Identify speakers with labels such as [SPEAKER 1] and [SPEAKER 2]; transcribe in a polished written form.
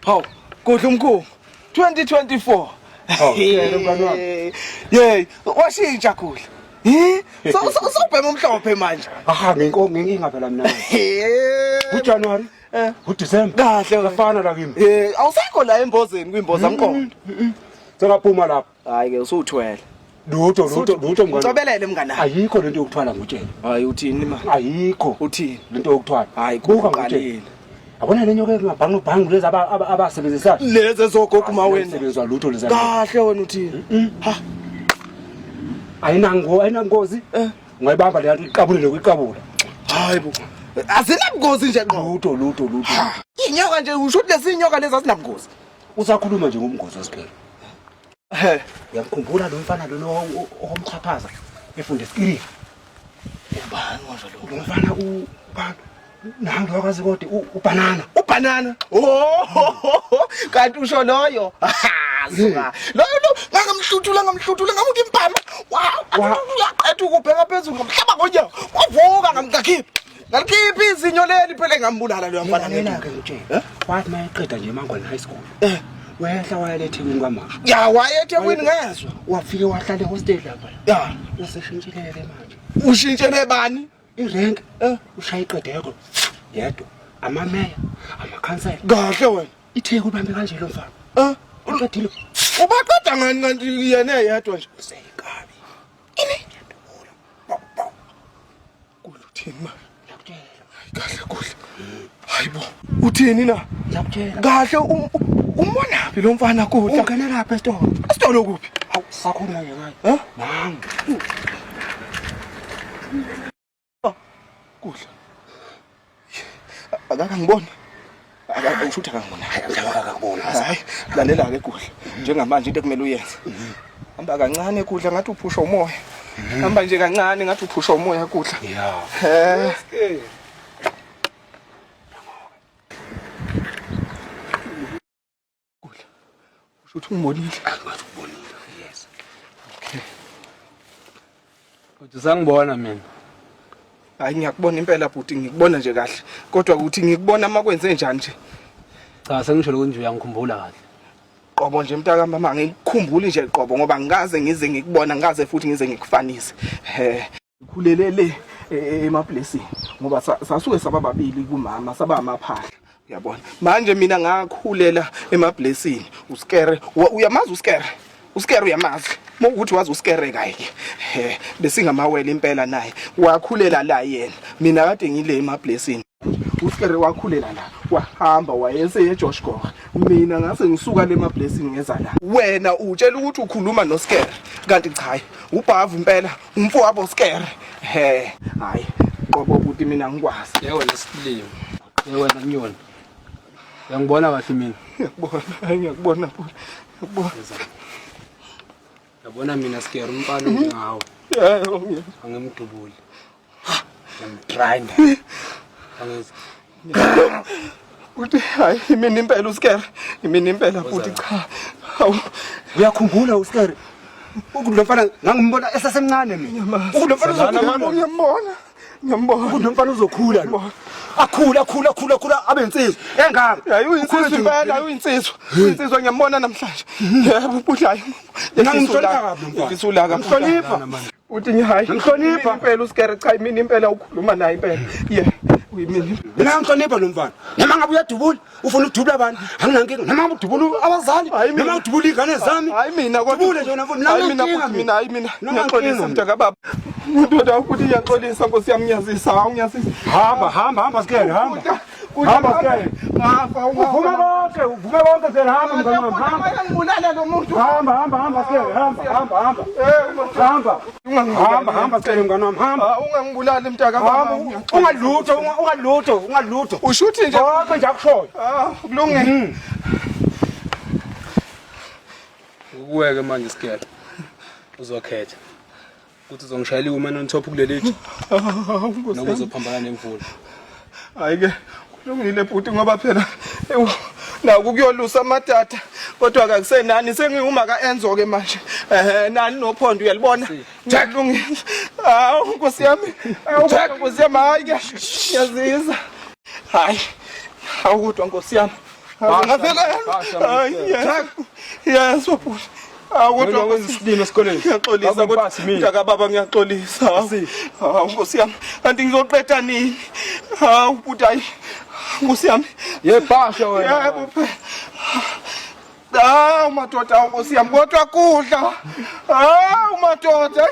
[SPEAKER 1] Hawu, kudla umkhulu. 2024.
[SPEAKER 2] Hawu, yena mngani wami.
[SPEAKER 1] Yey, washintsha kudla. Eh? So so sobhema umhlophe manje.
[SPEAKER 2] Aha, nginko nginkinga phela mina.
[SPEAKER 1] Eh.
[SPEAKER 2] UJanuary,
[SPEAKER 1] Eh.
[SPEAKER 2] uDecember.
[SPEAKER 1] Kahle wena.
[SPEAKER 2] Kafana la kimi.
[SPEAKER 1] Eh, awusekho la embozeni kwimboza mqondo.
[SPEAKER 2] Sekaphuma lapha.
[SPEAKER 1] Hayi ke usuthwele.
[SPEAKER 2] Lutho lutho lutho mngani.
[SPEAKER 1] Ucobelele mngani.
[SPEAKER 2] Ayikho lento yokuthwala ngutshela.
[SPEAKER 1] Hayi uthini ma?
[SPEAKER 2] Ayikho
[SPEAKER 1] Uthini?
[SPEAKER 2] lento yokuthwala.
[SPEAKER 1] Hayi
[SPEAKER 2] buka
[SPEAKER 1] kuqalile.
[SPEAKER 2] ngutshela. Yabona le nyoka engabhangu bhangu lezi abasebenzisayo.
[SPEAKER 1] Lezi ezogogo ma wena.
[SPEAKER 2] Sebenzwa lutho lezi.
[SPEAKER 1] Kahle wena uthini? Ha.
[SPEAKER 2] Ayinango ayinangozi.
[SPEAKER 1] Eh.
[SPEAKER 2] Ungayibamba le nto iqabule lokuyiqabula.
[SPEAKER 1] Hayi bo. Azinabungozi nje qo.
[SPEAKER 2] Lutho lutho lutho.
[SPEAKER 1] Inyoka nje usho ukuthi lezi inyoka lezi azinabungozi.
[SPEAKER 2] Usakhuluma nje ngomngozi wesiphelo.
[SPEAKER 1] He.
[SPEAKER 2] Uyamkhumbula lo mfana lona owamxhaphaza efunda esikilini.
[SPEAKER 1] Ubani washo lo?
[SPEAKER 2] Lo mfana ubani? Nangu wakwazi kodwa ubanana.
[SPEAKER 1] Ubanana. Oh, kanti usho loyo. Suka. Loyo lo ngangamhluthula ngamhluthula ngamuthi impama. Wow. Uyaqeda ukubheka phezulu ngamhlaba ngonyawo. Wavuka ngamkakhipha. Ngalikhipha izinyo leli phela ngambulala loyo mfana
[SPEAKER 2] Lalela ke ngitshela. Wathi mayeqeda nje eMangwane High School.
[SPEAKER 1] Eh.
[SPEAKER 2] Wehla wayele eThekwini kwaMashu.
[SPEAKER 1] Ya waye eThekwini ngezwa.
[SPEAKER 2] Wafike wahlala ehostel lapha.
[SPEAKER 1] Ya.
[SPEAKER 2] Useshintshilele manje.
[SPEAKER 1] Ushintshele bani?
[SPEAKER 2] Irenk
[SPEAKER 1] Eh.
[SPEAKER 2] ushaya iqedeko yedwa. Amameya, amakhansela.
[SPEAKER 1] Kahle wena.
[SPEAKER 2] ITheku ubambe kanje lo mfana.
[SPEAKER 1] Eh.
[SPEAKER 2] Uqedile
[SPEAKER 1] Ubaqeda ngani kanti yena eyedwa nje?
[SPEAKER 2] useyikabi.
[SPEAKER 1] Ini? Kudla uthini manje?
[SPEAKER 2] Ngiyakutshela.
[SPEAKER 1] Kahle kudla. Hayibo. Uthini na?
[SPEAKER 2] Ngiyakutshela.
[SPEAKER 1] Kahle umonaphi lo mfana kudla?
[SPEAKER 2] Ungena lapha esitolo.
[SPEAKER 1] Esitolo kuphi?
[SPEAKER 2] Hawu sakhuluma nje ngayo.
[SPEAKER 1] Eh?
[SPEAKER 2] Nangu.
[SPEAKER 1] Kudla. Akakangiboni. Akashuthi akangibona.
[SPEAKER 2] Mhlawumbe akakubona.
[SPEAKER 1] Hayi, lalela ke kudla. Njengamanje into ekumele uyenze. Hamba kancane kudla ngathi uphusha umoya. Hamba nje kancane ngathi uphusha umoya kudla.
[SPEAKER 2] Yeah.
[SPEAKER 1] Eh. Kudla. Usho ukuthi ungibonile.
[SPEAKER 2] Ngathi ukubonile. Yes.
[SPEAKER 1] Okay.
[SPEAKER 3] Uthi usangibona mina.
[SPEAKER 1] Hayi ngiyakubona impela bhuti ngikubona nje kahle. Kodwa ukuthi ngikubona makwenze njani nje.
[SPEAKER 3] Cha sengisho lokho nje uyangikhumbula kahle.
[SPEAKER 1] Qobo nje mntaka mama ngikukhumbuli nje qobo ngoba ngikaze ngize ngikubona ngikaze futhi ngize ngikufanise. Eh khulele le emablessing ngoba sasuke saba babili kumama saba amaphahla uyabona. Manje mina ngakhulela emablessing uskere uyamazi uskere. Uskere uyamazi. Mokuthi wazi uskere kayi ke. Eh besingamawele impela naye. Wakhulela la yena. Mina kade ngile emablessing. Uskere wakhulela la. Wahamba wayese eJosh Gore. Mina ngase ngisuka le mablessing ngeza la. Wena utshela ukuthi ukhuluma noSkere kanti cha ubhavu impela umfowabo Skere. He, hayi qobo ukuthi mina ngikwazi.
[SPEAKER 3] Ye wena silimo. Ye wena nyoni. Uyangibona kahle mina.
[SPEAKER 1] Ngiyakubona, hayi ngiyakubona bhuti. Ngiyakubona.
[SPEAKER 3] Yabona mina sikere umfana onjengawe.
[SPEAKER 1] Yebo, ngiyakubona.
[SPEAKER 3] Angimdubuli. Ngiyamgrinda. Angizwa.
[SPEAKER 1] Uthi hayi imini impela uSkere. Imini impela bhuti cha. Hawu.
[SPEAKER 2] Uyakhumbula uSkere? Ukuthi lo mfana ngangimbona esasemncane mina. Ukuthi lo mfana uzokhula.
[SPEAKER 1] Ngiyambona. Ngiyambona.
[SPEAKER 2] Ukuthi lo mfana uzokhula lo. Akhula akhula akhula akhula abe insizwa. Engaka.
[SPEAKER 1] Hayi uyinsizwa impela, hayi uyinsizwa. Uyinsizwa ngiyambona namhlanje. Yebo bhuti hayi.
[SPEAKER 2] Ngangimhlonipha kabi lo mfana.
[SPEAKER 1] Yehlisa ulaka.
[SPEAKER 2] Ngimhlonipha.
[SPEAKER 1] Uthi hayi.
[SPEAKER 2] Ngimhlonipha.
[SPEAKER 1] Impela uSkere cha imini impela ukhuluma naye impela. Yeah. Uyimini.
[SPEAKER 2] Mina ngimhlonipha lo mfana. Noma ngabe uyadubula, ufuna ukudubula abantu, anginankinga. Noma ngabe udubula abazali,
[SPEAKER 1] Hayi mina.
[SPEAKER 2] noma udubula izingane zami.
[SPEAKER 1] Hayi mina kodwa.
[SPEAKER 2] Dubule nje wena mfana. Mina
[SPEAKER 1] Hayi mina
[SPEAKER 2] anginankinga
[SPEAKER 1] bhuti mina hayi mina.
[SPEAKER 2] Mina
[SPEAKER 1] Ngiyaxolisa
[SPEAKER 2] anginankinga.
[SPEAKER 1] mntaka baba. Ndoda ukuthi iyaxolisa Nkosi yami ngiyazisa, hawu ngiyazisa.
[SPEAKER 2] Hamba hamba hamba Skere hamba.
[SPEAKER 1] Kudla,
[SPEAKER 2] Hamba
[SPEAKER 1] kudla,
[SPEAKER 2] Skere.
[SPEAKER 1] Ngafa
[SPEAKER 2] Uvume konke, uvume konke Skere hamba mngani wami hamba.
[SPEAKER 1] Ngibulala lo muntu.
[SPEAKER 2] Hamba hamba hamba Skere hamba hamba hamba.
[SPEAKER 1] Eh,
[SPEAKER 2] Hamba. Hamba hamba Skere mngani wami hamba.
[SPEAKER 1] Ah, ungangibulali mntaka baba.
[SPEAKER 2] Hamba ungalutho ungalutho ungalutho.
[SPEAKER 1] Ushuthi nje.
[SPEAKER 2] Konke nje akushoyo.
[SPEAKER 1] Ah, kulungile.
[SPEAKER 3] Ukuweke manje sikere. Uzokhetha. Ukuthi uzongishayela iwoman on top kuleli tshe noma uzophambana nemvula.
[SPEAKER 1] Hayi ke kulungile bhuti ngoba phela ewu naku kuyolusa amadata kodwa akakusenani sengiwuma ka-Enzo ke manje eh nani nophondo uyalibona kulungile hawu nkosi yami hawu nkosi yami hayi ke ngiyaziza hayi hawu kodwa nkosi yami. Hayi, yes bhuti. Hawu
[SPEAKER 3] Wena
[SPEAKER 1] kodwa
[SPEAKER 3] wenza isilima esikoleni.
[SPEAKER 1] Ngiyaxolisa kodwa
[SPEAKER 3] Awungiphathi mina.
[SPEAKER 1] mntaka baba ngiyaxolisa.
[SPEAKER 3] Asi.
[SPEAKER 1] Hawu Nkosi yami, kanti ngizoqeda nini? Hawu bhuti hayi. Nkosi yami.
[SPEAKER 3] Yebhasha wena.
[SPEAKER 1] Yebo phela. Hawu madoda, hawu Nkosi yami kodwa kudla. Hawu madoda.